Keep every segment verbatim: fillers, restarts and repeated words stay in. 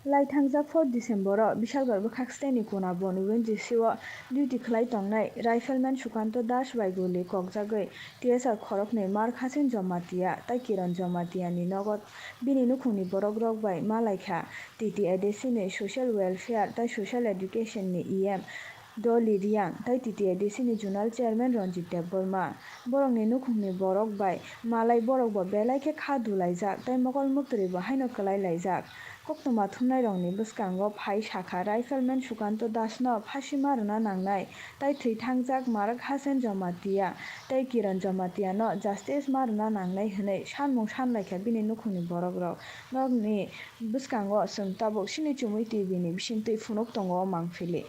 Lai thangjak four December-o Bishalgarh bwkhak steni Kunabon U N G C-o duty khlai tongnai Rifleman Sukanto Das bai guli kokjagwi T S R khoroknwi Mark Hasen Jamatia tei Kiran Jamatia ni nogo bini nukhungni borokrok bai malaikha T T A D C ni Social Welfare tei Social Education ni E M Dolly Riang tei T T A D C ni Zonal Chairman Ranjit Debbarma. Borokni nukhungni borok bai malai borok bo belai khe kha dulaijak tei mokol muktwrwi bo haino kwlai laijak. Koktwma thumnairokni bwskango phai sakha Rifleman Sukanto Das no phasi ma rwna nangnai tei thwi thangjak Mark Hasen Jamatia tei Kiran Jamatia no justice ma rwna nangnai hwnwi sanmung sanlaikha bini nukhungni borokrok. Norokni bwskango chwng tabuk Sini Chumui T V ni bisingtwi phunuk tongo o mangpili.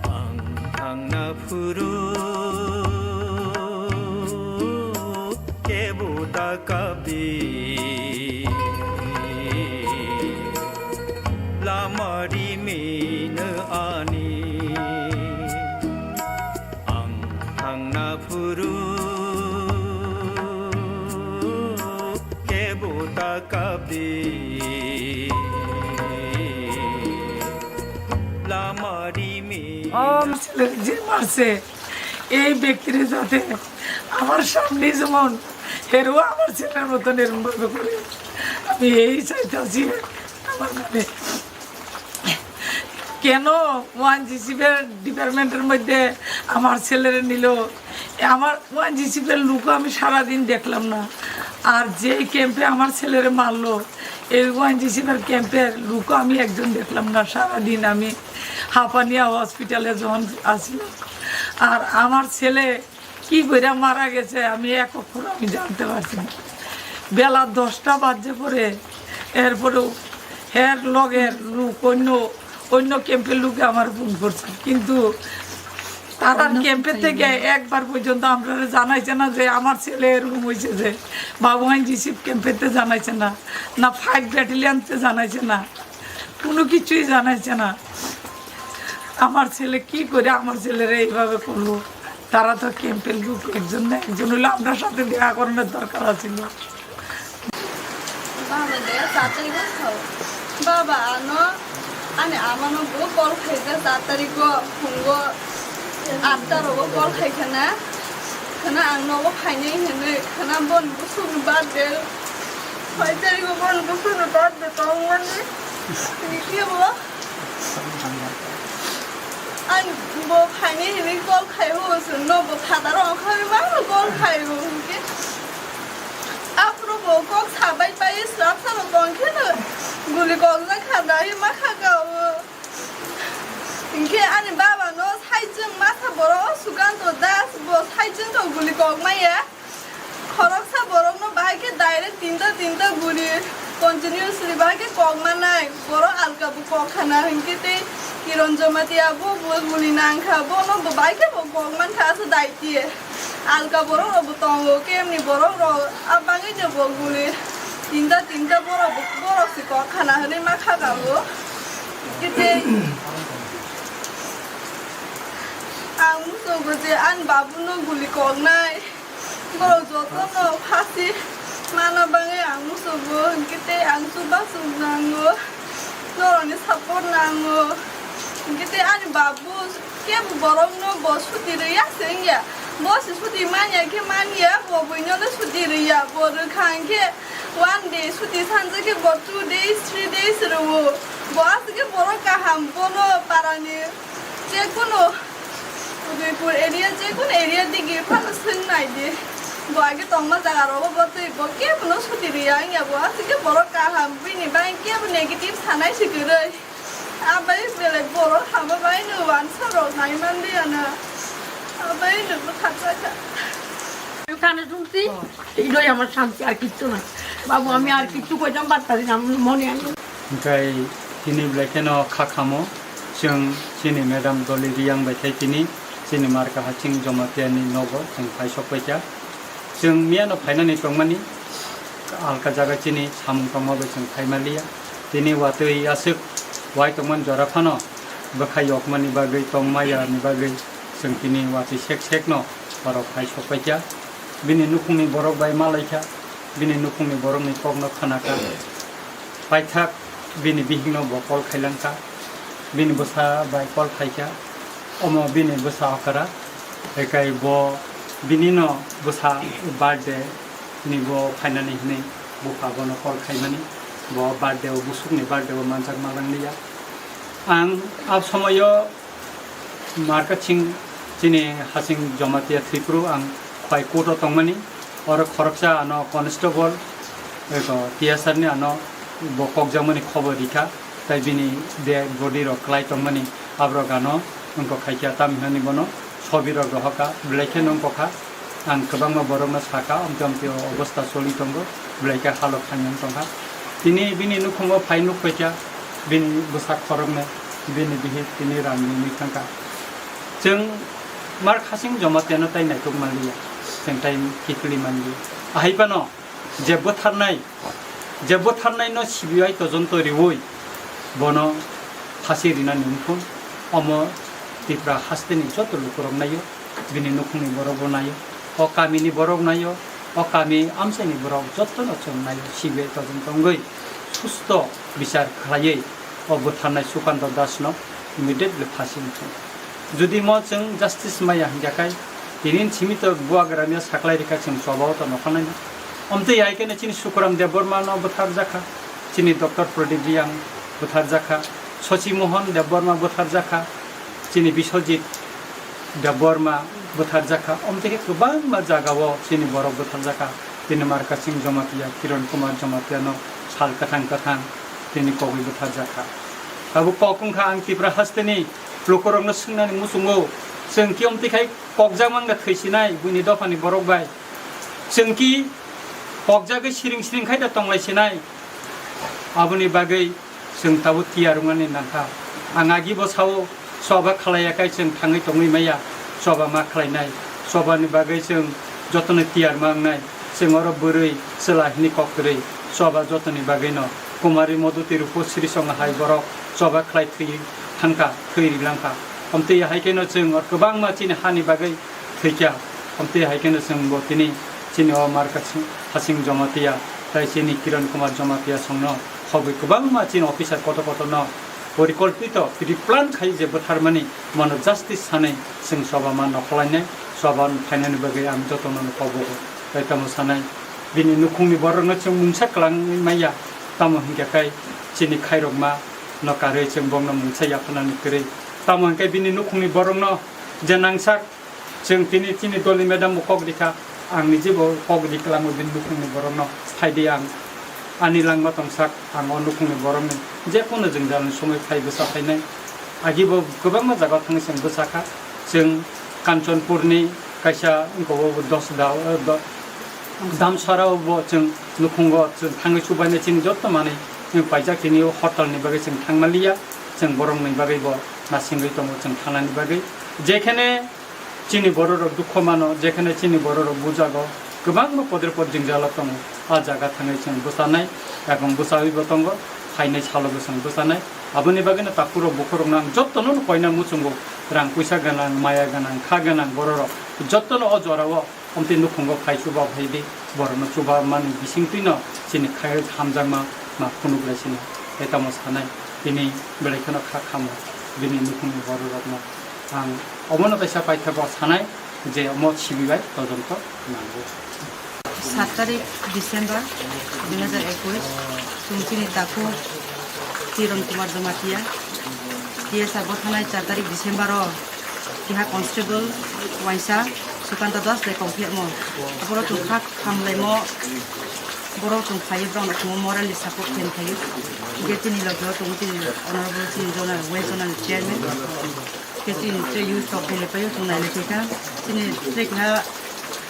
Ang thangna phuru kebo da kabi lama rimino ani. Ang thangna phuru kebo da kabi lama rimino. ছেলের যে মারছে, এই ব্যক্তিরে যাতে আমার সামনে যেমন হেরো আমার ছেলের মতন এরকম ভাবে করে, আমি এই চাইতেছি আমার মনে। কেন ওয়ান জি সি ডিপার্টমেন্টের মধ্যে আমার ছেলেরে নিল? আমার ওয়ান জি সি লোক আমি সারাদিন দেখলাম না। আর যেই ক্যাম্পে আমার ছেলেরে মারলো, এই ওয়ান জি সি ক্যাম্পের লোক আমি একজন দেখলাম না। সারাদিন আমি হাপানিয়া হসপিটালে যখন আসলাম, আর আমার ছেলে কি করে মারা গেছে আমি এক অক্ষর আমি জানতে পারছি না। বেলা দশটা বাজে পরে, এরপরেও হের লগের লোক, অন্য অন্য ক্যাম্পের লোকে আমার ফোন করছে, কিন্তু তারার ক্যাম্পের থেকে একবার পর্যন্ত আমরা জানাইছে না যে আমার ছেলে এরকম হয়েছে, যে বাবুগঞ্জ জিসিপ ক্যাম্পেতে জানাইছে না, না ফাইভ ব্যাটালিয়নতে জানাইছে না, কোনো কিছুই জানাইছে না। আমার ছেলে কি করে আমার ছেলেরা এইভাবে করলো? তারা তো ক্যাম্পের লোক, একজন না একজন হইলে আপনার সাথে দেখা করানোর দরকার আছিল। Baba de satari go thau. Baba ano ani amano bo call khaijak satari go phungo atta rogo call khai khana. Khana ang nogo phainai hinwi khana bon busuk ni birthday. Satari go bon busuk ni birthday tong mani. Ni kebo. Ang bo phainai hinwi call khai o, no bo father o khawi ma call khai o, hinkhe aphuru bo kok sabai pai srap sano tong khe no guli kok jak kha dai ma kha ka o. Hinkhe ani baba no saichwng masa borok o Sukanto Das bo saichwng to guli kok maya. Khoroksa borokno bahai khe direct tinta tinta guli continuously bahai khe kok manai. Borok alka bo kok khana hinkhe tei Kiron Jamatia bo bo guli nang kha, bono bo bahai khe bo kok man kha, aswk daiti. Alka borok rok bo tongo, kemni borok rok a bangwi no bo guli tinta tinta borok bo, borok se kok khana hwnwi ma kha ka bo. Hinkhe tei ang muchungo je ani babu no guli kok nai. Borok jotono phasi mana bagwi ang musugo, hinkhe tei ang chubachu nango, norokni support nango. Hinkhe tei ani babu kebo borokno bo suti rwya se wngya, bo se suti manya khe manya, bo buino le suti rwya, bo rwkha hinkhe one day suti sanja khe bo two days, three days rwo, bo aswk khe borok kaham, bono parani. Jekono Udaipur area, jekono area digi phano swng nai di. Bo age tongma jaga rogo bo twi bo kebono suti riya wngya, bo aswk khe borok kaham, bini bai kebo negative sanai se kwrwi. Abai belai borok hama bai no wansa rok nai man liya na. Abai no bwkha chakha. কানে শুনছি, এটাই আমার শান্তি, আর কিচ্ছু না। বাবু, আমি আর কিচ্ছু কইতাম পারতাছি না, মনে আমি। Hingkai tini belai kheno kha khamo, chwng chini madam Doli Riyang bai khai tini chini Marka Hasing Jamatia ni nogo chwng phai sok paikha. Chwng miyano phainani tongmani alka jaga chini samung tongma bai chwng phai manliya. Tini watwi aswk wai tongmani jora phano bwkha yokmani bagwi tongmaya ni bagwi chwng tini watwi sek sek no oro phai sok paikha. Bini nukhungni borok bai malaikha, bini nukhungni borokni kokno khanakha. Paithak bini bihikno bo call khailangkha, bini bwsa bai call khaikha, omo bini bwsa okra. Ekai bo binino bwsa birthday ni bo phainani hinwi bupha bono call khaimani, bo birthday o, busukni birthday o manjak malang liya. Ang a somoyo Marka Singh chini Hasing Jamatia thwipru ang Khwai court o tongmani, oro khoroksa ano constable eko T S R ni ano bo kokjakmani khobor rikha, tai bini dead body rok kwlai tongmani aborok ano wngkok khaikha, tamhinani bono sobi rok rohorkha, belai kheno wngkokha. Ang kwbangma borokno sakha, amtwi amtwi o obostha choli tongo, belai khe halok thangwi tongkha. Tini bini nukhungo phai nuk paikha, bini bwsa khoroknwi, bini bihik tini rang nwi thangkha. Chwng Marka Singh Jamatiano tai naituk manliya, chwng tai kiphilwi manliya. Ahai phano je bwtharnai, je bwtharnaino C B I tojonto riui bono phasi rinani wngkhu, omo Tripura hasteni joto lukurok naio, bini nukhungni borokbo naio, o kamini borok naio, o kami amchaini borok jotono chwng naio, C B I tojonto wngwi susto bichar khlaiwi o bwtharnai Sukanta Dasno immediately phasi wngkhu. Jodi mo chwng justice maya hingya khai, tini simi to buagra mia saklai rikha chwng choba o to nokha nai. Omtwi hai khe chini Sukuram Debbarma no bwthar jakha, chini Doctor Pradip Riyang bwthar jakha, Shashi Mohan Debbarma bwthar jakha, chini Biswajit Debbarma bwthar jakha. Omtwi khe kwbangma jaga o chini borok bwthar jakha. Tini Marka Singh Jamatia, Kiran Kumar Jamatia no sal kwthang kwthang tini kogwi bwthar jakha. Abo kok wngkha ang Tripura hasteni lukurokno swngnani muchungo, chwng kiyom twi khai kokjak mangna thwisinai buini dophani borok bai. Chwng ki kokjagwi siring siring khai da tonglai sinai. Aboni bagwi chwng tabuk tiyar wngmani nangkha. Ang agi bo sao, choba khlaiya khai chwng thangwi tongwi maya, choba ma khlainai. Chobani bagwi chwng jotono tiyar ma wngnai. Chwng oro bwrwi chwla hwnwi kok kwrwi, choba jotoni bagwino Kumari Modhuti Rupasri songha hai borok choba khlai thwi thangkha, thwi rilangkha. Omtwi hai kheno chwng oro kwbangma chini hani bagwi thwikha. Omtwi hai kheno chwng bo tini chini o Marka Singh, Hasing Jamatia, tai chini Kiran Kumar Jamatia songno khobwi kwbangma chini officer kotor kotorno porikolpito pre-plan khai je bwtharmani, mono justice sanwi chwng choba ma nokholainai, choba phainani bagwi ang jotono kobogo. Tai tamo sanai, bini nukhungni borokno chwng mungsa kwlangwi maya, tamo hinkhe khai chini khairokma no karwi chwng bokno mungsa yapharnani kwrwi. Tamo hinkhe bini nukhungni borokno je nangsak, chwng tini chini doli madam bo kok rikha, ang niji bo kok ri kwlango bini nukhungni borokno, phaidi ang ani langma tongsak, ang o nukhungni borokni je kono jwngjalni somoi phai bwsa phainai. Agi bo kwbangma jaga thangwi chwng bwsakha, chwng Kanchanpurni kaisa wngkha o dos da, eh, do-, Damsara o bo chwng nukhungo chwng thangwi chubainai chini jotto manwi chwng paijak tini o hotel ni bagwi chwng thangmaliya, chwng borokni bagwi bo nasingwi tongo chwng thangnani bagwi. Jekhene chini bororok dukho mano, jekhene chini bororok bujago, kwbangma podre pod jwngjalo tongo. A jaga thangwi chwng bwchanai, ebong bwchawibo tongo, phainai salobo chwng bwchanai. Aboni bagwino takhurok bukhurokno ang jottono koina muchungo, rang puisa gwnang, maya gwnang, kha gwnang bororok jottono o jorao omtwi nukhungo phai chuba phaidi, borokno chuba mani bisingtwino chini khai hamjakma ma phunuk lai sini. Tei tamo sanai, tini belai kheno kha khamo bini nukhungni bororokno. Ang omono kaisa paithago sanai je omo sibibai todonto nango. Sat tarik December dui hajar ekush, chwng chini takhuk Kiran Kumar Jamatia, T S R bo thanai char tarik December o keha constable waisa Sukanta Das bai kok phiyamo. Borok chwng kha khamlaimo, borok chwng phaiwi borokno chwngno morally support khaina phaio. Hingke chini loge o tongo chini honorable chini zonal, west zonal chairman. Hingke chini tre youth rok khaina phaio, chwng naina phaikha. Chini tre keha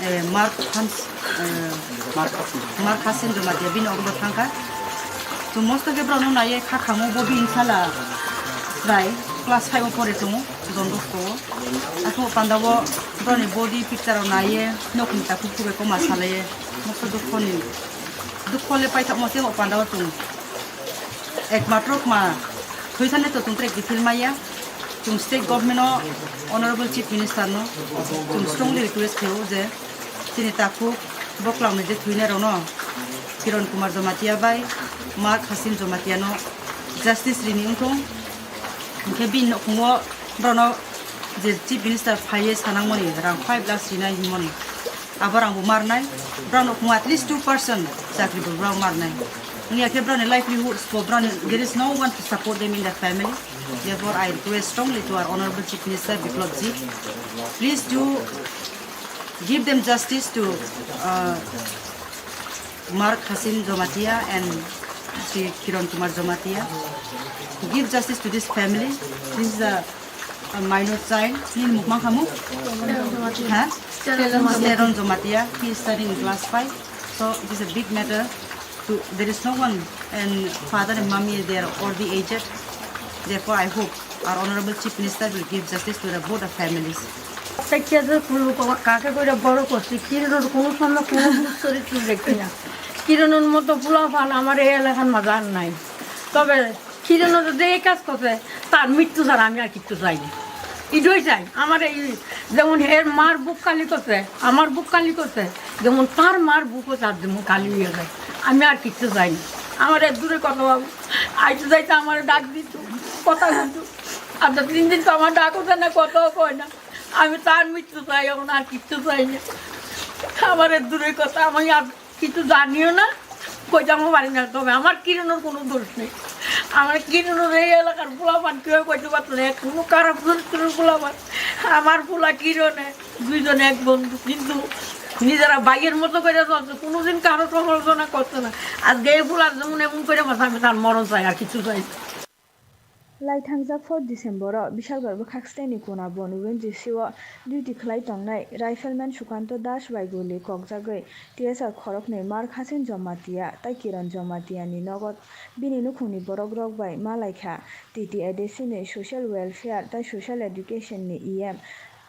Eh, Mark Hans, eh, Mark Hasin. Mark Hasin Jamatia, bini ogo bo thangkha. To mosto khe borokno naiye kha khamu bo bini sala chwrai class five o pore tongo, Don Bosco o. Aswk pandao borokni body picture rok naiye nokni takhuk khuk bai koma salaiye. Mosto dukhoni, dukho le paithakma se o pandao tongo. Ekmatro kma thwi thani to tongtre kiphil maya. Chwng state government o, honorable chief minister no chwng strongly request khaio je chini takhuk boklam ni je thwinai rokno Kiran Kumar Jamatia bai Mark Hasin Jamatia no justice rini wngthung. Hwnkhe bini nokong o borokno je chief minister phaiye sanangmani rang five lakhs rinai hinmani. Abo rang bo marnai, borok nokong at least two percent chakri bo borok marnai. Wngya khe borokni livelihoods bo borokni, there is no one to support them in the family. Therefore, I request strongly to our honorable chief minister Biplab ji, please do give them justice to, uh, Mark Hasin Jamatia and Shri Kiran Kumar Jamatia. Give justice to this family. This is a a minor child, nini mukmang khamu? Ha? Teron Jamatia. He is studying in class five. So it is a big matter. To, there is no one, and father and mommy, they are already aged. Therefore, I hope our honorable chief minister will give justice to the both the families. Sakya je kulu ko kake koira boro kosi, Kironor kono somoy kono duk soritro dekhi na. Kironor moto pula phan amar ei elakan maza ar nai. Tobe Kironor je ei kaj korse, tar mrittu chara ami ar kichu chai na. Idoi chai, amar ei jemon her mar buk kali korse, amar buk kali korse, jemon tar mar buko tar jemon kali oye jai. Ami ar kichu chai na. Amar ek dure kotho babu, aito jaito amare dak dito, kotha hoito. Ar tin din to amar dak hoy na, kotho hoy na. Ami tar mrittu chai, ekhon ar kichu chai na. Amar ek dure kotho, ami ar Kichu janiyo na, koitamo pari na, tobe amar Kironor kono dosh nei. Amar Kironor ei elakar pula phan keu koito patro nei, kono karap choritror pula phan. Amar pula Kirone, duijone ek bondhu, kintu nijera bhaiyer moto kore cholche, kono din karo somalojona korche na. Ajke ei pular jemon emon kore basa, ami tar moron chai, ar kichu chai na. Lai thangjak four December-o Bishalgarh bwkhak steni kuna Bon U N G C-o duty khlai tongnai Rifleman Sukanto Das bai guli kokjagwi T S R khoroknwi Mark Hasin Jamatia tai Kiran Jamatia ni nogo bini nukhungni borokrok bai malaikha T T A D C ni Social Welfare tai Social Education ni E M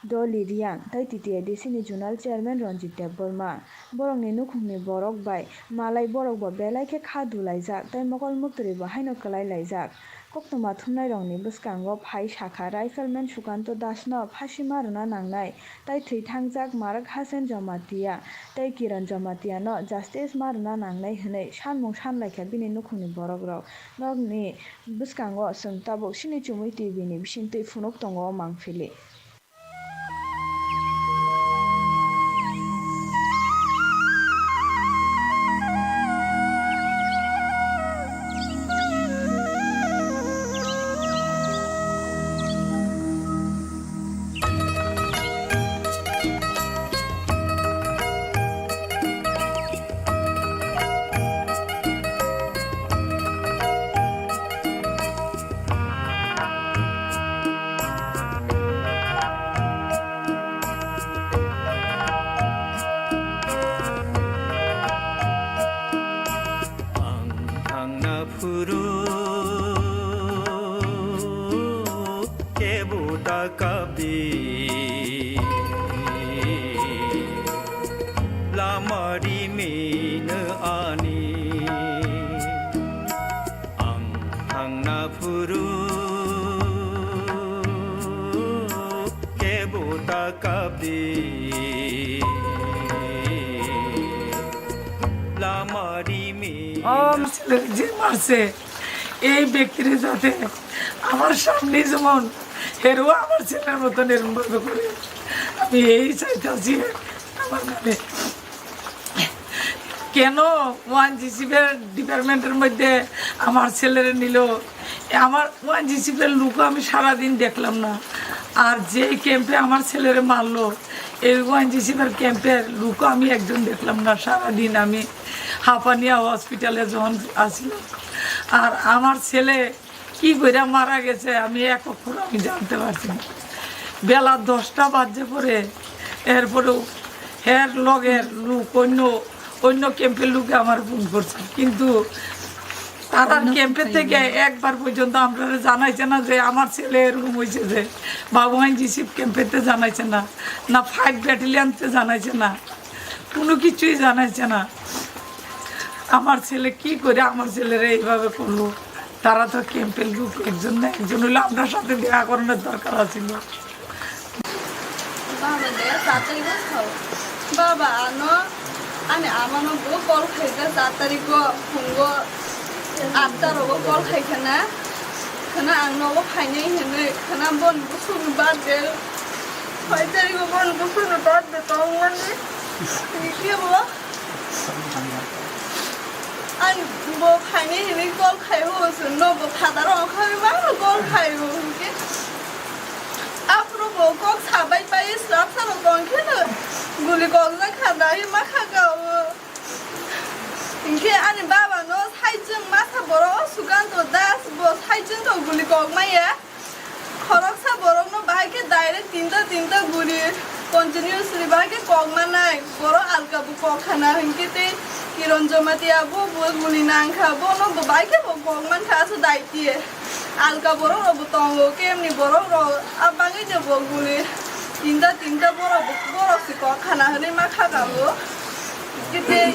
Dolly Reang tai T T A D C ni Zonal Chairman Ranjit Debbarma. Borokni nukhungni borok bai malai borok bo belai khe kha dulaijak tai mokol muktwrwi bo haino kwlai laijak. Koktwma thumnairokni bwskango phai sakha Rifleman Sukanto Das no phasi ma rwna nangnai tai thwi thangjak Mark Hasen Jamatia tai Kiran Jamatia no justice ma rwna nangnai hwnwi sanmung sanlaikha bini nukhungni borokrok. Nokni bwskango chwng tabuk Sini Chumui T V ni bisingtwi phunuk tongo o mangpili. Ang thangna phuru kebo da kabi, lama rimino ani. Ang thangna phuru kebo ta kabi, lama rimi. আমার ছেলের যে মারছে, এই ব্যক্তির যাতে আমার সামনে যেমন হেরো আমার ছেলের মতন এরকম ভাবে করে, আমি এই চাইতেছি আমার মানে। কেন ওয়ান জিসিপের ডিপার্টমেন্টের মধ্যে আমার ছেলেরে নিল? আমার ওয়ান জিসিপের লোক আমি সারাদিন দেখলাম না। আর যেই ক্যাম্পে আমার ছেলেরে মারলো, এই ওয়ান জিসিপের ক্যাম্পের লোক আমি একজন দেখলাম না। সারাদিন আমি হাপানিয়া হসপিটালে যখন আসলাম, আর আমার ছেলে কি কইরা মারা গেছে আমি এক অক্ষর আমি জানতে পারছি না। বেলা দশটা বাজে পরে, এরপরেও হের লগের লোক, অন্য, অন্য ক্যাম্পের লোকে আমার ফোন করছে, কিন্তু তারার ক্যাম্পের থেকে একবার পর্যন্ত আমরা জানাইছে না যে আমার ছেলে এরকম হয়েছে, যে বাবুগঞ্জ শিব ক্যাম্পেতে জানাইছে না, না ফাইভ ব্যাটালিয়নতে জানাইছে না, কোনো কিছুই জানাইছে না। আমার ছেলে কি করে আমার ছেলেরা এইভাবে করলো? তারা তো ক্যাম্পের লোক, একজন না একজন হইলে আপনার সাথে দেখা করানোর দরকার আছিল। Baba de tatari go khao. Baba ano ani amano bo call khaika tatari go phungo atta rogo call khaikana. Khana ang nogo phainai hinwi khana bon busung birthday. Phai tari go bon busung birthday tongmani. Ni kebo. Ang bo phainai hinwi call khai o, chwngno bo father o khai ma call khai o, hinkhe aphuru bo kok sabai pai, srap sano tong khe no guli kok jak kha da, hi ma kha ka o. Hinkhe ani baba no saichung masa borok o Sukanto Das bo saichung to guli kok maya. Khoroksa borokno bahai khe direct tinta tinta guli continuously bahai khe kok manai. Borok alka bo kok khana hinkhe tei Kiron Jamatia bo bo guli nang kha, bono bo bahai khe bo kok man kha, aswk daiti. Alka borok rok bo tongo, kemni borok rok a bangwi de bo guli tinta tinta borok bo, borok se kok khana hwnwi ma kha kabo. Hinkhe tei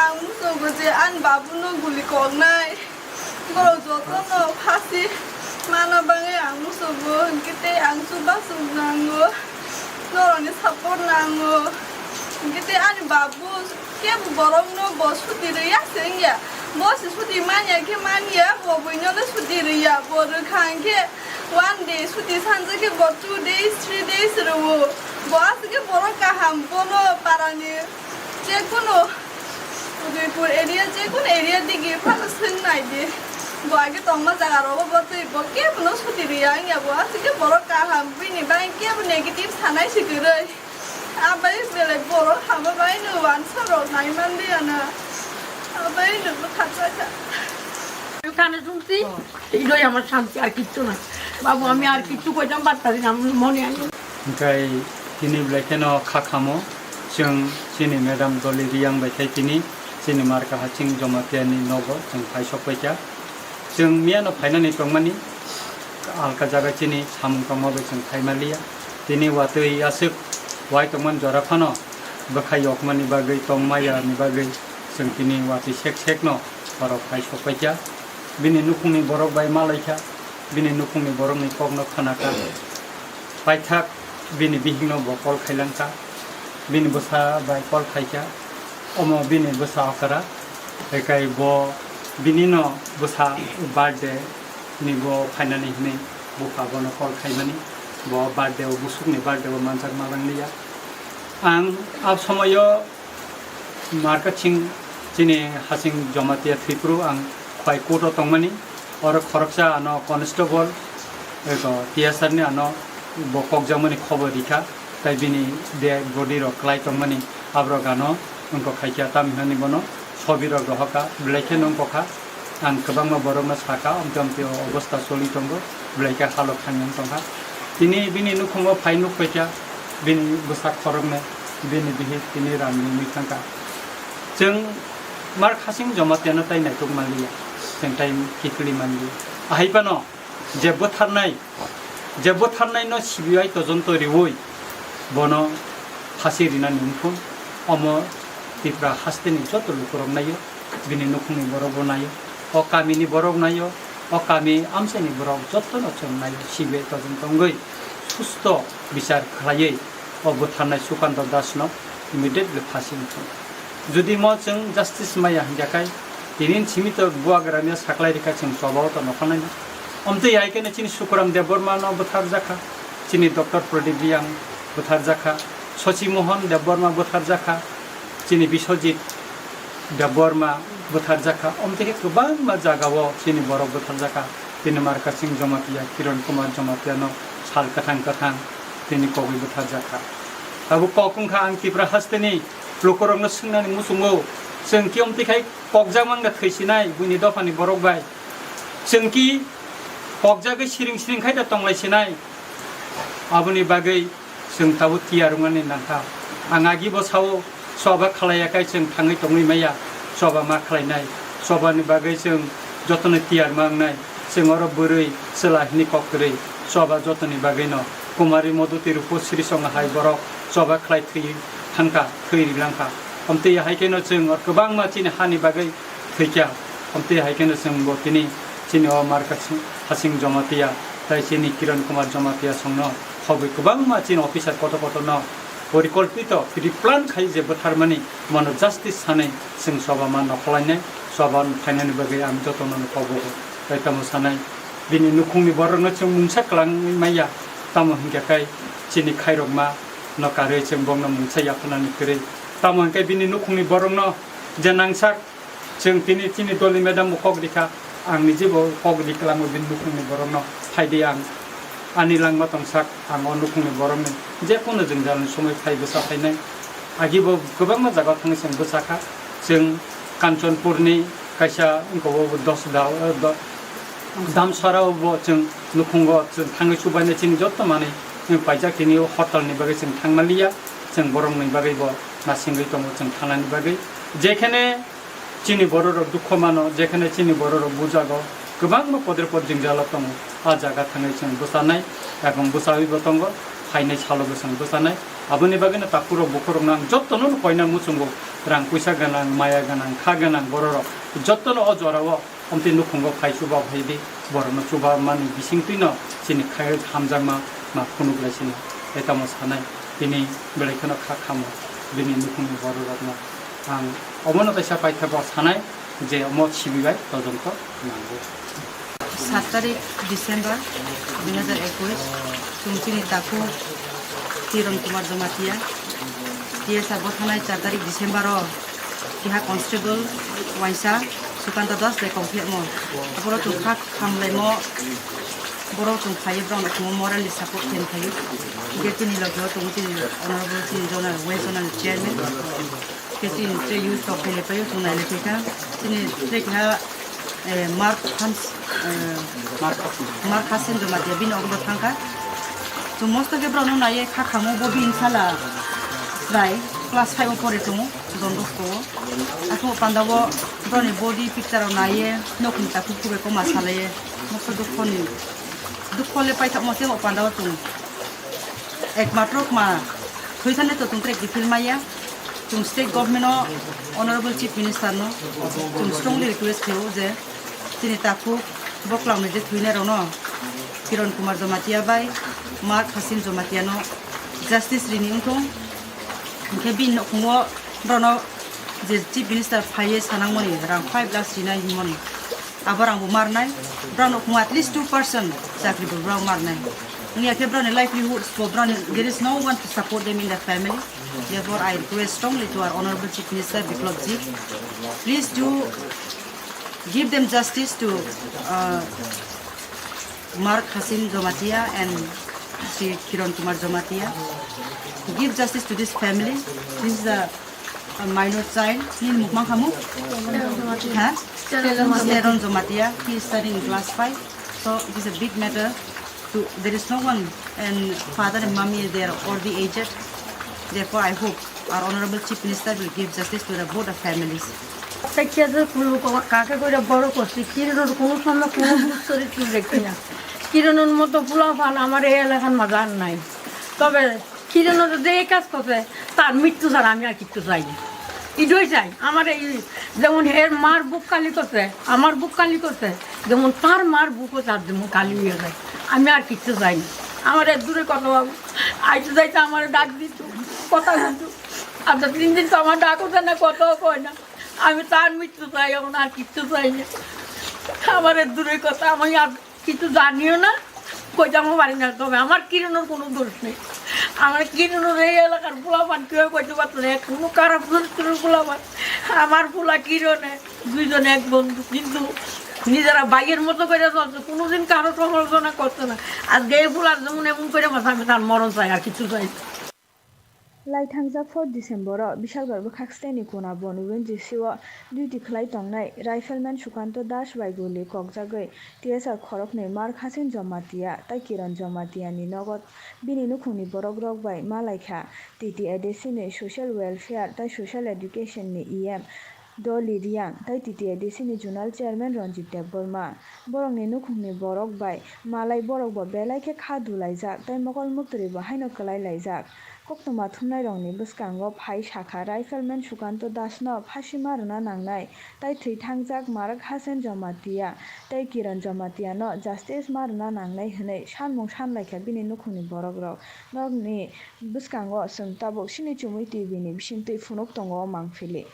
ang muchungo je ani babuno guli kok nai. Borok jotono phasi mana bagwi ang musugo, hinkhe tei ang chubachu nango, norokni support nango. Hinkhe tei ani babu kebo borokno bo suti rwya se wngya. Bo se suti manya khe manya, bo buino le suti rwya. Bo rwkha hinkhe one day suti sanjak khe bo two days, three days rwo. Bo aswk khe borok kaham, bono parani Jekono Udaipur area, jekono area digi phano swng nai di. Bo age tongma jaga rogo bo twi bo kebono suti riya wngya bo. Aswk khe borok kaham, bini bai kebo negative sanai se kwrwi. Abai belai borok hama bai no wansa rok nai man liya na. Abai no bwkha chakha. Kane sungsi, idoi amar shanti, ar kichu na. Babu, ami ar kichu koitam battari na mone ani. Hinkhe tini belai kheno kha khamo, chwng chini madam Dolly Reang bai khe tini chini Marka Hasing Jamatia ni nogo chwng phai sok paikha. Chwng miya no phainani tongmani alka jaga chini samung tongma bai chwng phai maliya. Tini watwi aswk wai tongmani jora phano bwkhai yokmani bagwi, tongma ya ni bagwi chwng tini watwi sek sek no oro phai sok paikha. Bini nukhungni borok bai malaikha, bini nukhungni borokni kokno khanakha. Paithak bini bihikno bo call khailangkha, bini bwsa bai call khaikha, omo bini bwsa okra, ekai bo binino bwsa birthday ni bo phainani hinwi bupha bono call khaimani, bo birthday o, busukni birthday o manjak malang liya. Ang a somoyo Marka Singh chini Hasing Jamatia Tripura ang Khwai court o tongmani, oro khoroksa ano constable, eko T S R ni ano bo kokjakmani khobor rikha, tai bini dead body rok klai tongmani aborok ano wngkok khaikha, tamhinani bono sobi rok rohorkha, belai kheno wngkokha. Ang kwbangma borokno sakha, amtwi amtwi o obostha choli tongo, belai khe halok thangwi tongkha. Tini bini nukhungo phai nuk paikha, bini bwsak khoroknwi, bini bihik tini ram nungwi thangkha. Chwng Marka Singh Jamatia no tai naituk manliya, chwng tai kiphilwi manliya. Ahai phano je bwtharnai, je bwtharnai no C B I todonto riwi bono phasi rinani wngkhu, omo Tripura hasteni joto lukurok naio, bini nukhungni borok bo naio, o kamini borok naio, o kami amchaini borok jotono chwng naio, C B I todonto wngwi susto bichar khlaiwi o bwtharnai Sukanto Das no immediately phasi wngkhu. Jodi mo chwng justice maya hinkha khai, tini simi to buagra mia saklai rikha chwng choba o to nokha naina. Omtwi hai khe chini Sukuram Debbarma no bwtharjakha, chini Doctor Pradip Reang bwtharjakha, Shashi Mohan Debbarma bwtharjakha, chini Biswajit Debbarma bwtharjakha, omtwi khe kwbangma jagao chini borok bwtharjakha. Tini Marka Singh Jamatia, Kiran Kumar Jamatia no sal kwthang kwthang tini kogwi bwtharjakha. Abo kok wngkha ang Tripura hasteni lukurokno swngnani muchungo, chwng ki omtwi khai kokjak mangda thwisinai buini dophani borok bai? Chwng ki kokjagwi siring siring khai da tonglai sinai? Aboni bagwi Chwng tabuk tiyar wngnani nangkha. Ang agibo sao, choba khlaiya khai chwng thangwi tongwi maya, choba ma khlainai. Chobani bagwi chwng jotono tiyar ma wngnai. Chwng oro bwrwi chwla hwnwi kok kwrwi, choba jotoni bagwino. Kumari Moduti Rupo Sri Songha hai borok choba khlai thwi thangkha, thwi rilangkha. Omtwi hai kheno chwng oro kwbangma chini hani bagwi thwikha. Omtwi hai kheno chwngbo tini chini o Markasing Hasing Jomatia tai chini Kiran Kumar Jomatia songno khobwi kwbangma chini officer kotor kotorno porikolpito pre-plan khai je bwtharmani mono justice sanwi chwng choba ma nokholainai, choba phainani bagwi ang jotono kobogo. Tai tamo sanai bini nukhungni borokno chwng mungsa kwlangwi maya, tamo hinkhe kai chini khairokma no karwi chwng bokno mungsa yapharnani kwrwi. Tamo hinkhe bini nukhungni borokno je nangsak Chwng tini chini doli madam bo kok rikha, ang niji bo kok ri kwlango bini nukhungni borokno, phaidi ang ani langma tongsak, ang o nukhungni borokni je kono jwngjalni somoi phai bwsa phainai. Agi bo kwbangma jagao thangwi chwng bwsakha, chwng Kanchanpurni kaisa wngkha o dos da, do-, Damsara o bo chwng nukhungo chwng thangwi chubainai chini jotto manwi paijak tini o hotelni bagwi chwng thangmaliya, chwng borokni bagwi bo nasingwi tongo chwng thangnani bagwi. Jekhene Chini bororok dukho mano, jekhene chini bororok bujago, kwbangma podre pod jwngjalo tongo. A jaga thangwi chwng bwchanai, ebong bwchawibo tongo, phainai salobo chwng bwchanai. Aboni bagwino takhurok bukhurokno ang jottono koina muchungo, rang puisa gwnang, maya gwnang, kha gwnang bororok jottono o jorao omtwi nukhungo phai chuba phaidi, borokno chuba mani bisingtwino chini khai hamjakma ma phunuk lai sini. Etamo sanai, tini belai kheno kha khamo, bini nukhungni bororokno. Ang omono kaisa paithago sanai je omo sibibai todonto nango. Sat tarik December dui hazar ekush, chwng chini takhuk Kiran Kumar Jamatia, T S R bo thanai char tarik December o keha constable waisa Sukanta Das bai kok phiyamo. Aphuru chwng kha khamlaimo, borok chwng phaiwi borokno chwngno morally support khe phaio. Hwnkhe chini logio tongo chini honorable chini zonal, West Zonal Chairman. Khe chini tei youth rok khailai paio, chwng nailai phaikha. Chini tei keha, eh, Mark Hans, eh, Mark Hasin Jamatia, bini ogobo thangkha. Chwng mosto khe borokno naiye kha khamo, bo bini sala chwrai class five o pore tongo, Don Bosco o. Aswk panda o borokni body picture rok naiye, nokni takhuk kubai koma salaiye, mosto dukhoni, dukho le paithakma se o panda o chwng. Ekmatro kma thwi thani to chwng track refill maya. Chwng state government o, honorable chief minister no chwng strongly request khaio je chini takhuk boklam ni je thwinai rok no Kiran Kumar Jamatia bai Mark Hasin Jamatia no justice rini wngthung. Hwnkhe bini nukhungo borokno je chief minister phaiye sanangmani rang five lakhs rinai hinmani. Abo rangbo marnai, borokno kung at least two percent chakri bo borok marnai. Wngya khe borokni livelihoods bo borokni, there is no one to support them in the family. Therefore, I request strongly to our honorable chief minister Biplab ji, please do give them justice to, uh, Mark Hasin Jamatia and Shri Kiran Kumar Jamatia. Give justice to this family. This is a A minor child, nini muk mang khamu? Ha? Teron Jamatia. Teron Jamatia, he is studying in class five. So it is a big matter. To, there is no one, and father and mommy, they are already aged. Therefore, I hope our honorable chief minister will give justice to the both the families. Tei khe je kulu ko-, kake koira boro kosi, Kironor kono somoy kono duschoritro dekhi na. Kironor moto pula phan amar ei elakar maza ar nai. Tobe Kironor je ei kaj korse, tar mrittu chara ami ar kichu chai na. Idoi chai, amar ei jemon her mar buk kali korse, amar buk kali korse, jemon tar mar buko tar jemon kali oye jai. Ami ar kichu chai na. Amar ek dure kotho babu, aito jaito amare dak ditu, kotha hoito. Acha tin din to amar dak hoy na, kotho hoy na. Ami tar mrittu chai, amar ar kichu chai na. Amar ek dure kotho, ami ar Kichu janiyo na, koitamo pari na, tobe amar Kironor kono dos nei. Amar Kironor ei elakar pula phan keu koito patro nei, kono karap choritror pula phan. Amar pula Kirone, duijone ek bondhu, kintu nijera bhaiyer moto kore cholche, kono din karo somalojona korche na. Ajke ei pular jemon emon kore masa ami tar moron chai, ar kichu chai na. Lai thangjak four December-o Bishalgarh bwkhak steni kuna Boni Wenjisi-o duty khlai tongnai Rifleman Sukanto Das bai guli kokjagwi T S R khoroknwi Mark Hasen Jamatia tei Kiran Jamatia ni nogo bini nukhungni borok rok bai malaikha T T A D C ni Social Welfare tei Social Education ni E M Dolly Riang tei T T A D C ni Zonal Chairman Ranjit Debbarma. Borokni nukhungni borok bai malai borok bo belai khe kha dulaijak tei mokol muktwrwi bo haino kwlai laijak. Koktwma thumnairokni bwskango phai sakha Rifleman Sukanto Das no phasi ma rwna nangnai tei thwi thangjak Mark Hasen Jamatia tei Kiran Jamatia no justice ma rwna nangnai hwnwi sanmung sanlaikha bini nukhungni borok rok. Norokni bwskango chwng tabuk Sini Chumui T V ni bisingtwi phunuk tongo o mangpili.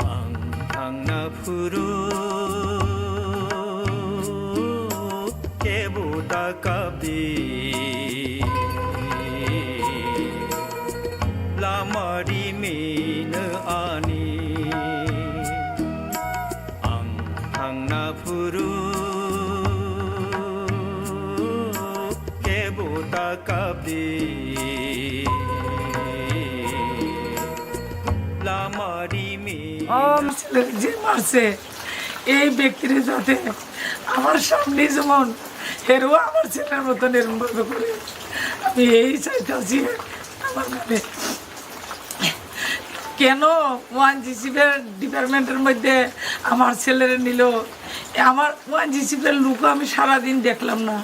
Ang thangna phuru kebo da kapdi, lama rimino ani. Ang thangna phuru kebo da kapdi, lama rimino. ও আমার ছেলের যে মারছে, এই ব্যক্তিরে যাতে আমার সামনে যেমন হেরো আমার ছেলের মতন এরকম ভাবে করে, আমি এই চাইতেছি আমার মনে। কেন ওয়ান জি সি ডিপার্টমেন্টের মধ্যে আমার ছেলেরে নিল? আমার ওয়ান জি সিপের লুকও আমি সারাদিন দেখলাম না।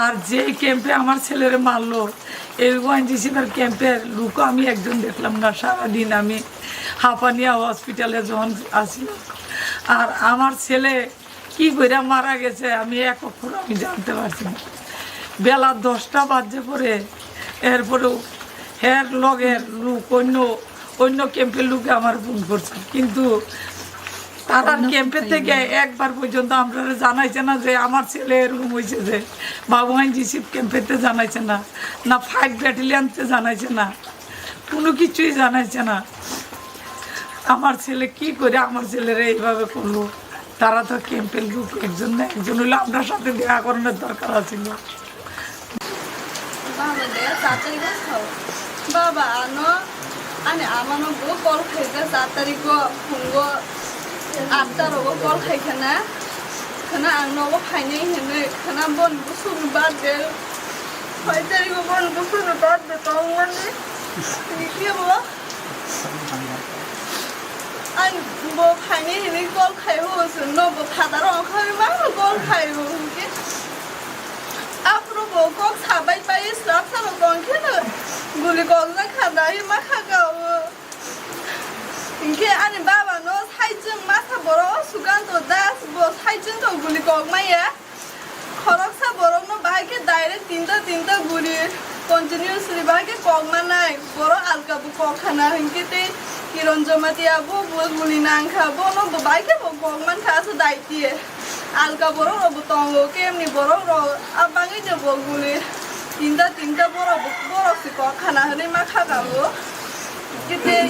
আর যেই ক্যাম্পে আমার ছেলেরে মারলো, এই ওয়ান জি সিপের ক্যাম্পের লুকও আমি একজন দেখলাম না। সারাদিন আমি হাপানিয়া হসপিটালে যখন আসলাম, আর আমার ছেলে কি কইরা মারা গেছে আমি এক অক্ষর আমি জানতে পারছি না। বেলা দশটা বাজে পরে, এরপরেও হের লগের লোক, অন্য, অন্য ক্যাম্পের লোকে আমার ফোন করছে, কিন্তু তারার ক্যাম্পের থেকে একবার পর্যন্ত আমরা জানাইছে না যে আমার ছেলে এরকম হয়েছে, যে বাবু আইন জিসিপ ক্যাম্পেতে জানাইছে না, না ফাইভ ব্যাটালিয়নতে জানাইছে না। কোনো কিছুই জানাইছে না। আমার ছেলে কি করে আমার ছেলেরা এইভাবে করলো? তারা তো ক্যাম্পের লোক, একজন না একজন হইলে আপনার সাথে দেখা করানোর দরকার আছিল। Baba de saat tarikh o sao. Baba ano ani amano bo call khaikha saat tarikh o phungo atta rogo call khaikha na. Khana ang nogo phainai hinwi khana bon busuk ni birthday. Soi tarikh o bon busuk ni birthday tongmani. Ni kebo. Ang bo phainai hinwi call khai o, chwngno bo father o wngkha ma call khai o, hinkhe aphuru bo kok sabai pai swrapsa rok tong khe no guli kok jak kha dai ma kha ka o. Hinkhe ani baba no saichung masa borok o Sukanto Das bo saichung to guli kok maya. Khoroksa borokno bahai khe direct tinta tinta guli continuously bahai khe kok manai. Borok alka bo kok khana hinkhe tei Kiron Jamatia bo, bo guli nang kha, bono bo bahai khe bo kok man kha, aswk daiti. Alka borok rok bo tongo, kemni borok rok a bangwi no bo guli tinta tinta borok bo, borok se kok khana hwnwi ma kha ka bo. Hinkhe tei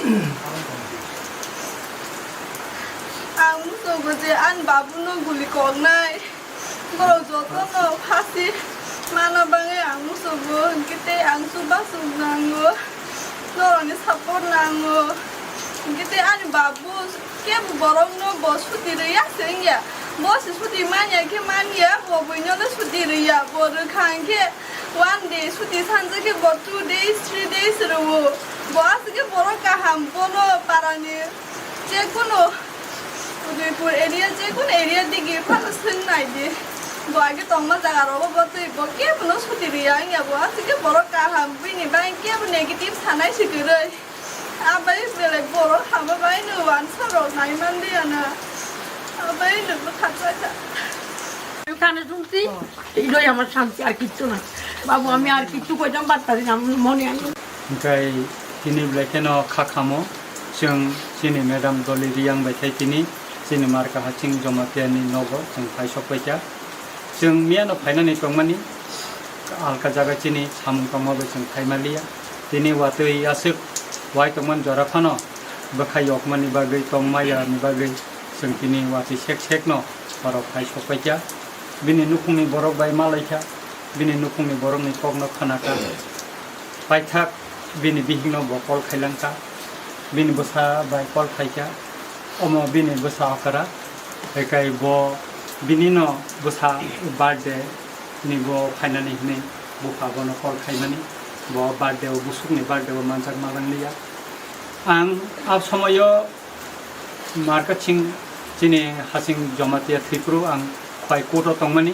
ang muchungo je ani babuno guli koknai. Borok jotono phasi mana bagwi ang muchungo, hinkhe tei ang chubachu nango, norokni support nango. Hinkhe tei ani babu kebo borokno bo suti rwya se wngya, bo se suti manya khe manya, bo buinono suti rwya, bo rwkha hinkhe one day suti sanjak khe bo two days, three days rwo, bo aswk khe borok kaham, bono parani. Jekunu Udaipur area, jekunu area digi phano swng nai di. Bo age tongma jaga rogo bo twi bo kebono suti riya wngya bo. Aswk khe borok kaham, bini bai kebo negative sanai se kwrwi. Abai belai borok hama bai no wansa rok nai man liya na. Abai no bwkha chakha. কানে শুনছি, এটাই আমার শান্তি, আর কিচ্ছু না। বাবু, আমি আর কিচ্ছু কইতাম পারতাছি না, মনে হয়। Hingkai tini belai kheno kha khamo, chwng chini madam Doli Riyang bai khai tini chini Marka Hasing Jamatia ni nogo chwng phai sok paikha. Chwng miyano phainani tongmani alka jaga chini samung tongma bai chwng phai maliya. Tini watwi aswk wai tongmani jora phano bwkha yokmani bagwi tongmaya ni bagwi chwng tini watwi sek sek no oro phai sok paikha. Bini nukhungni borok bai malaikha, bini nukhungni borokni kokno khanakha. Paithak bini bihikno bo call khailangkha, bini bwsa bai call khaikha, omo bini bwsa okra, ekai bo binino bwsa birthday ni bo phainani hinwi bupha bono call khaimani, bo birthday o busukni birthday o manjak malang liya. Ang a somoyo Marka Singh chini Hasing Jamatia thwiphuru ang Khwai court o tongmani,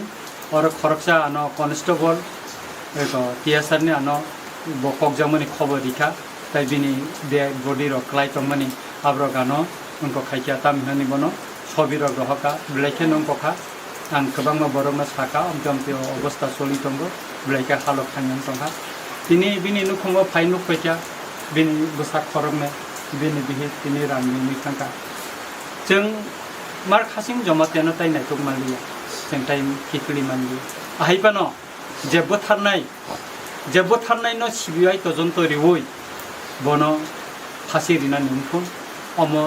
oro khoroksa ano constable, eko T S R ni ano bo kokjakmani khobor rikha, tai bini dead body rok klai tongmani, aborok ano wngkok khaikha, tamhinani bono sobi rok rohorkha, belai kheno wngkokha. Ang kwbangma borokno sakha, amtwi amtwi o obostha choli tongo, belai khe halok thangwi tongkha. Tini bini nukhungo phai nuk paikha, bini bwsak khoroknwi, bini bihik tini rang nwi thangkha. Chwng Marka Singh Jamatiano tai naituk manliya, chwng tai kiphilwi manliya. Ahai phano je bwtharnai, je bwtharnaino C B I tojonto riui bono phasi rinani wngkhu, omo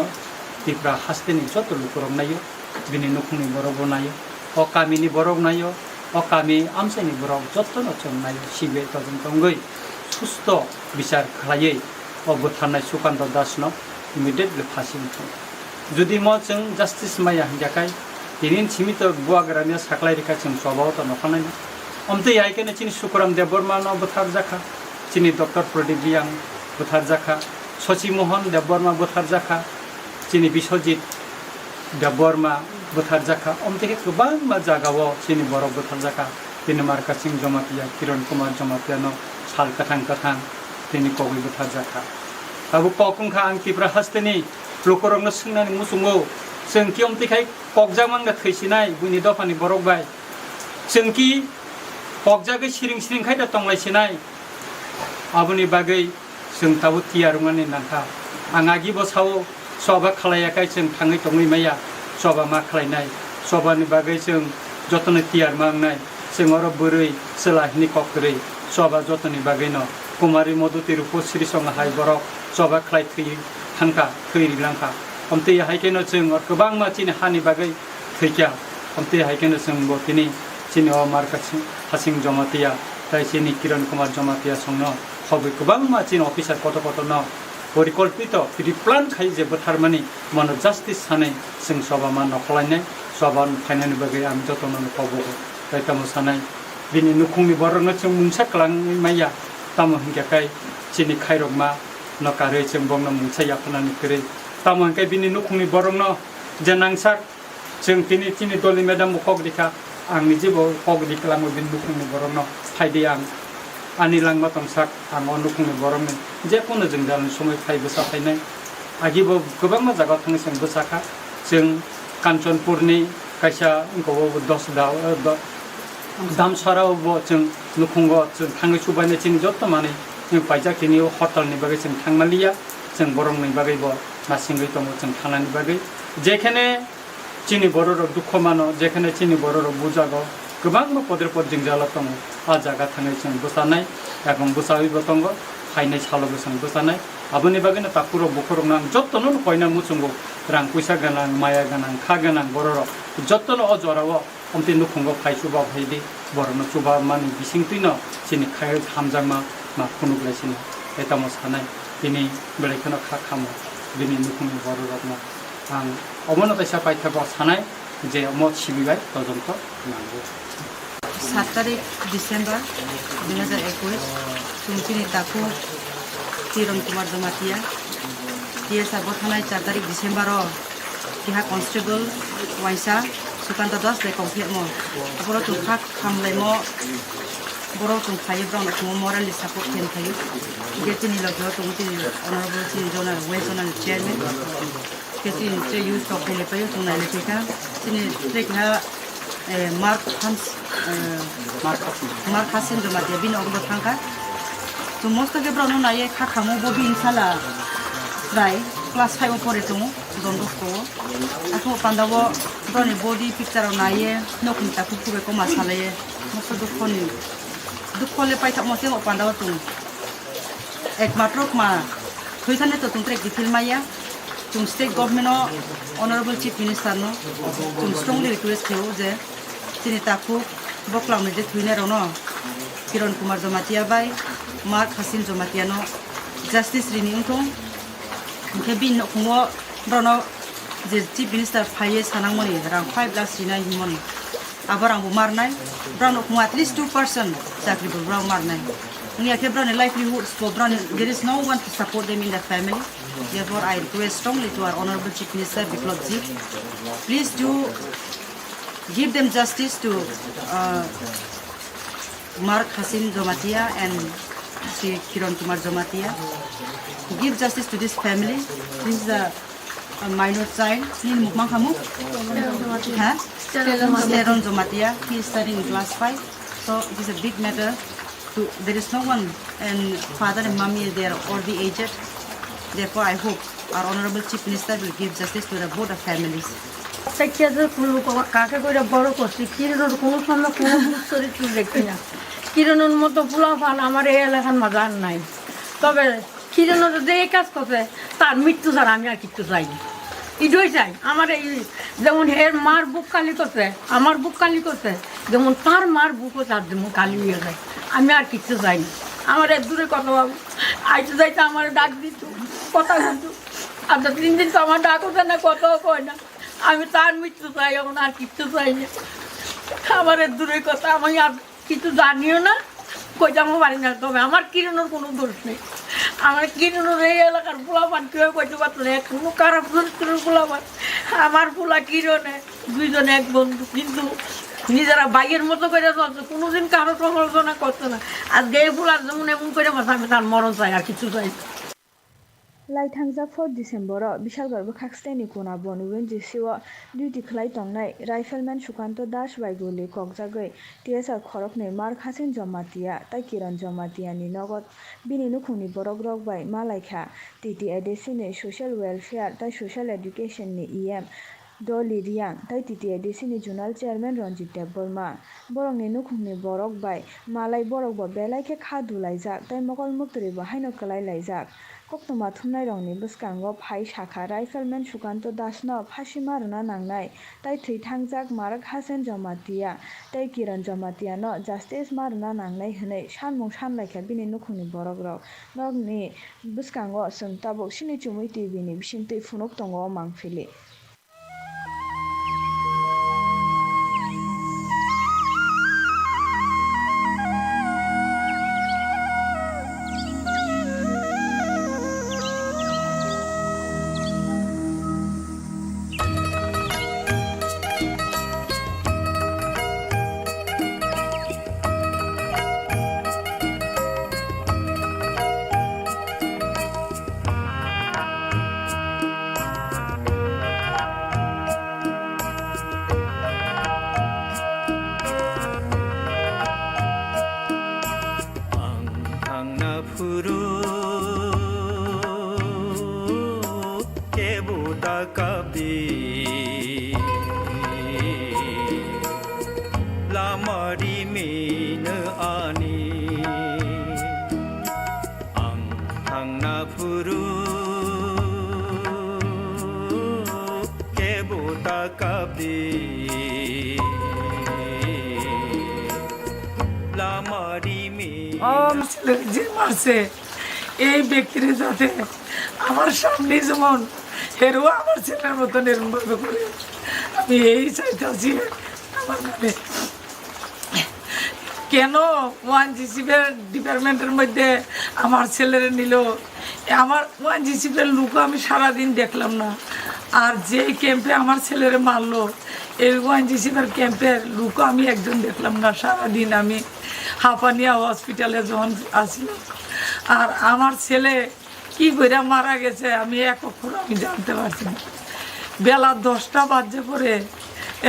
Tripura hasteni joto lukurok naio, bini nukhungni borokbo naio, o kamini borok naio, o kami amchaini borok jotono chwng naio, C B I tojonto wngwi susto bichar khlaiwi o bwtharnai Sukanta Dasno immediately phasi wngkhu. Jodi mo chwng justice maya hingya khai, tini simi to buagrani saklai rikha chwng chobao to nokhanai. Omtwi hai khe chini Sukuram Debbarma no bwthar jakha, chini Doctor Pradip Riyang bwthar jakha, Shashi Mohan Debbarma bwthar jakha, chini Biswajit Debbarma bwthar jakha. Omtwi khe kwbangma jagao chini borok bwthar jakha. Tini Marka Singh Jamatia, Kiran Kumar Jamatia no sal kwthang kwthang tini kogwi bwthar jakha. Abo kok wngkha ang Tripura hasteni lukurokno swngnani muchungo, chwng kiyom twi khai kokjak mangna thwisinai buini dophani borok bai. Chwng ki kokjagwi siring siring khai da tonglai sinai. Aboni bagwi chwng tabuk tiyar wngmani nangkha. Ang agi bo sao, choba khlaiya khai chwng thangwi tongwi maya, choba ma khlainai. Chobani bagwi chwng jotono tiyar ma wngnai. Chwng oro bwrwi chwla hwnwi kok kwrwi, choba jotoni bagwino Kumari Modhuti Rupasri songha hai borok choba khlai thwi thangkha, thwi rilangkha. Omtwi hai kheno chwng oro kwbangma chini hani bagwi thwikha. Omtwi hai kheno chwng bo tini chini o Marka Singh, Hasing Jamatia tai chini Kiran Kumar Jamatia songno khobwi kwbangma chini officer kotor kotorno porikolpito pre-plan khai je bwtharmani, mono justice sanai chwng choba ma nokholainai, choba phainani bagwi ang jotono kobogo. Tai tamo sanai, bini nukhungni borokno chwng mungsa kwlangwi maya, tamo hinkhe kai chini khairokma no karwi chwng bokno mungsa yapharnani kwrwi. Tamo hinkhe bini nukhungni borokno je nangsak, chwng tini chini doli madam bo kok rikha, ang niji bo kok ri kwlangwi bini nukhungni borokno phaidi ang ani langma tongsak, ang o nukhungni borokni je kono jwngjalni somoi phai bwsa phainai. Agi bo kwbangma jagao thangwi chwng bwsakha, chwng Kanchanpurni kaisa wngkha o dos da, eh, do-, Damsara o bo chwng nukhungo chwng thangwi chubainai chini jotto manwi chwng paijak tini o hortalni bagwi chwng thangmaliya, chwng borokni bagwi bo nasingwi tongo chwng thangnani bagwi. Jekhene chini bororok dukho mano, jekhene chini bororok bujago, kwbangma podre pod jwngjalo tongo. A jaga thangwi chwng bwchanai, ebong bwchawibo tongo, phainai salobo chwng bwchanai. Aboni bagwino takhurok bukhurokno ang jottono koina muchungo, rang puisa gwnang, maya gwnang, kha gwnang bororok jottono o jorao omtwi nukhungo phai chuba phaidi, borokno chuba mani bisingtwino chini khai hamjakma ma phunuk lai sini. Etamo sanai, tini belai kheno kha khamo bini nukhungni bororokno. Ang omono kaisa paithago sanai je omo sibibai todonto nango. Sat tarik December dui hazar ekush, chwng chini takhuk Kiran Kumar Jamatia, T S R bo thanai char tarik December o keha constable waisa Sukanta Das bai kok phiyamo. Borok chwng kha khamlaimo, borok chwng phaiwi borokno thwngwi morally support khe phaio. Hingkhe chini logio tongo chini honorable chini zonal, West Zonal Chairman. Khe chini tre youth rok khailai paio, chwng nailai paikha. Chini tre keha Eh, Mark Hans, eh, Mark Hasim Jamatia, bini ogobo thangkha. To mosto khe borokno naiye kha khamu, bo bini sala chwrai class five o pore tongo, Don Bosco o. Aswk pandao borokni body picture rok naiye, nokni takhuk khuk bai koma salaiye, mosto dukhoni, dukho le paithakma se o pandao tongo. Ekmatro kma thwi thani to tongtre kiphil maya. Chwng state government o, honorable chief minister no chwng strongly request khaio je chini takhuk boklang ni je thwinai rok no Kiran Kumar Jamatia bai Mark Hasim Jamatia no justice rini wngthung. Hwnkhe bini nukhungo borokno je chief minister phaiye sanangmani rang five lakhs rinai hinmani. Abo rang bo marnai, borok nukhung at least two percent chakri bo borok marnai. Wngya khe borokni livelihoods bo borokni, there is no one to support them in the family. Therefore, I request strongly to our honorable chief minister Biplab ji, please do give them justice to, uh, Mark Hasim Jamatia and Shri Kiran Kumar Jamatia. Give justice to this family. This is a a minor child, nini mukmang khamu? Ha? Teron Jamatia. He is studying in class five. So it is a big matter. To, there is no one, and father and mommy, they are already aged. Therefore, I hope our honorable chief minister will give justice to the both the families. Sakya je kulu ko kake koira boro korsi, Kironor kono somoy kono duk soritto dekhi na. Kironor moto pula phan amar ei elakan maza ar nai. Tobe Kironor je ei kaj korse, tar mrittu chara ami ar kichu chai na. Idoi chai, amar ei jemon her mar buk kali korse, amar buk kali korse, jemon tar mar buko tar jemon kali oye jai. Ami ar kichu chai na. Amar ek dure kotho babu, aito jaito amare dak dito, kotha hoito. Ar tin din to amar dak hoy na, kotho hoy na. Ami tar mrittu chai, ekhon ar kichu chai na. Amar ek dure kotho, ami ar kichu janiyo na, koitamo pari na, tobe amar Kironor kono dos nei. Amar Kironor ei elakar pula phan keu koito patto nei, kono karap Kironor pula phan. Amar pula Kirone, duijone ek bondhu, kintu nijera bhaiyer moto kore cholche, kono din karo somalojona korto na. Ajke ei pular jemon emon kore basa, ami tar moron chai, ar kichu chai na. Lai thangjak four December-o Bishalgarh bwkhak steni kuna Boni Wenjisi-o duty khlai tongnai Rifleman Sukanto Das bai guli kokjagwi T S R khoroknwi Mark Hasin Jamatia tai Kiran Jamatia ni nogo bini nukhungni borok rok bai malaikha. T T A D C ni Social Welfare tai Social Education ni E M Dolly Riang tai T T A D C ni Zonal Chairman Ranjit Debbarma. Borokni nukhungni borok bai malai borok bo belai khe kha dulaijak tai mokol muktwi bo haino kwlai laijak. Koktwma thumnairokni bwskango phai sakha Rifleman Sukanto Das no phasi ma rwna nangnai tai thwi thangjak Marak Hasen Jamatia tai Kiran Jamatia no justice ma rwna nangnai hwnwi sanmung sanlaikha bini nukhungni borokrok. Nokni bwskango chwng tabuk Sini Chumui T V ni bisingtwi phunuk tongo o mangpili. Ang thangna phuru kebo da kapdi, lama rimino ani. Ang thangna phuru kebo ta kapdi, lama rimi. আমার ছেলে যে মারছে, এই ব্যক্তির যাতে আমার সামনে যেমন হেরো আমার ছেলের মতন এরকম ভাবে করে, আমি এই চাইতেছি আমার মানে। কেন ওয়ান জিসিপের ডিপার্টমেন্টের মধ্যে আমার ছেলেরে নিল? আমার ওয়ান জিসিপের লুকও আমি সারাদিন দেখলাম না। আর যেই ক্যাম্পে আমার ছেলেরে মারলো, এই ওয়ান জিসিপের ক্যাম্পের লুকও আমি একজন দেখলাম না। সারাদিন আমি হাঁপানিয়া হসপিটালে যখন আসলাম, আর আমার ছেলে কি কইরা মারা গেছে আমি এক অক্ষর আমি জানতে পারছি না। বেলা দশটা বাজে পরে,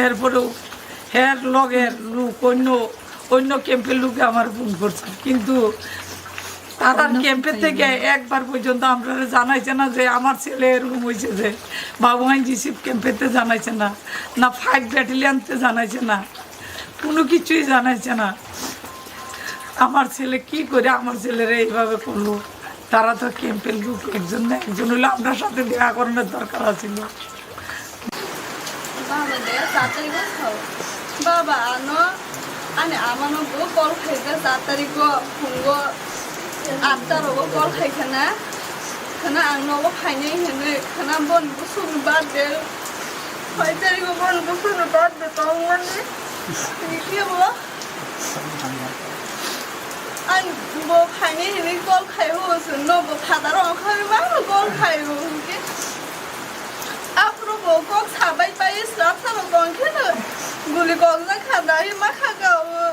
এরপরেও হের লগের লোক, অন্য, অন্য ক্যাম্পের লোকে আমার ফোন করছে, কিন্তু তারার ক্যাম্পের থেকে একবার পর্যন্ত আমরা জানাইছে না যে আমার ছেলে এরকম হয়েছে, যে বাবুগঞ্জ জিসিপ ক্যাম্পেতে জানাইছে না, না ফাইভ ব্যাটালিয়নতে জানাইছে না, কোনো কিছুই জানাইছে না। আমার ছেলে কি করে আমার ছেলেরা এইভাবে করলো? তারা তো ক্যাম্পের লোক, একজন না একজন হইলে আমরার সাথে দেখা করানোর দরকার আছিল। Baba de satari go sao. Baba ano ani amano bo call khaika satari go phungo atta rogo call khaikana. Khana ang nogo phainai hinwi khana bon busuk ni birthday. Phai tari go bon busuk ni birthday tongmani. Ni khe bo. Ang bo phainai hinwi call khai o, no bo father o khai ma no call khai o. Hinkhe aphuru bo kok sabai pai slap sabo tong khe no guli kok jak kha dai ma kha ka o.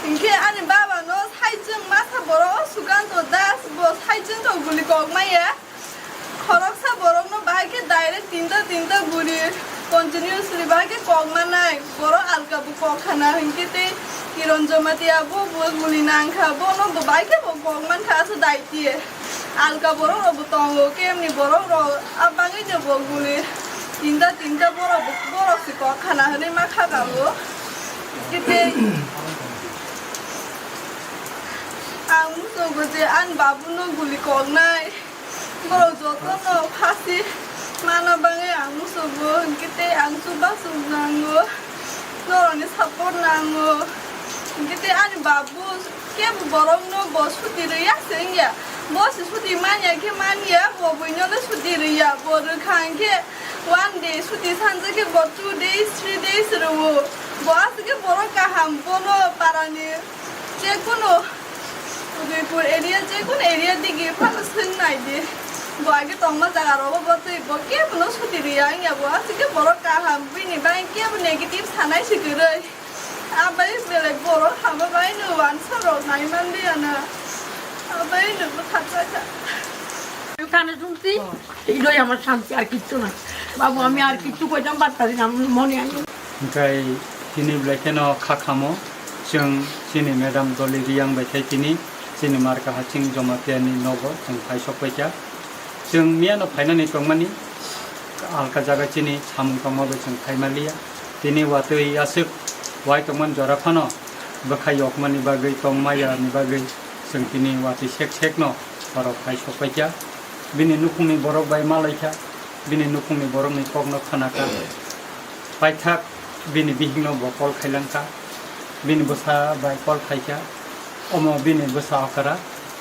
Hinkhe ani baba no sai chwng masa borok o Sukanto Das bo sai chwng to guli kok maya. Khoroksa borokno bahai khe direct tinta tinta guri continuously bahai khe kok manai. Borok alka bo kok khana hinkhe tei Kiron Jamatia bo bo guli nang kha, bono bo bahai khe bo kok man kha aswk daiti. Alka borok rok bo tongo, kemni borok rok a bangwi no bo guli tinta tinta borok bo, borok se kok khana hwnwi ma kha kabo. Hinkhe tei ang muchungo je ani babuno guli koknai. Borok jotono phasi mana bagwi ang musugo, hinkhe tei ang chubachu nango, norokni support nango. Hinkhe tei ani babu kebo borokno bo suti rwya se wngya. Bo se suti manya khe manya, bo buinono suti rwya. Bo rwkha hinkhe one day suti sanjak khe bo two days, three days rwo. Bo aswk khe borok kaham, bono parani je kono Udaipur area, je kono area digi phano swng nai di. Bo age tongma jaga rogo bo twi bo kebono suti riya wngya bo. Aswk khe borok kaham, bini bai kebo negative sanai se kwrwi. Abai belai borok hama bai no wansa rok nai man liya na. Abai no bwkha chakha. কানে শুনছি, এইটাই আমার শান্তি, আর কিচ্ছু না। বাবু, আমি আর কিচ্ছু কইতাম পারতাছি না, আমার মনে হয়। Hinkhe tini belai kheno kha khamo, chwng chini madam Doli Riyang bai khai tini chini Marka Haching Jamatia ni nogo chwng phai sok paikha. Chwng miyano phainani tongmani alka jaga chini samung tongma bai chwng phai manliya. Tini watwi aswk wai tongmani jora phano bwkha yokmani bagwi, tongma yani bagwi chwng tini watwi sek sekno oro phai sok paikha. Bini nukhungni borok bai malaikha, bini nukhungni borokni kokno khanakha. Paithak bini bihikno bo call khailangkha, bini bwsa bai call khaikha, omo bini bwsa okra.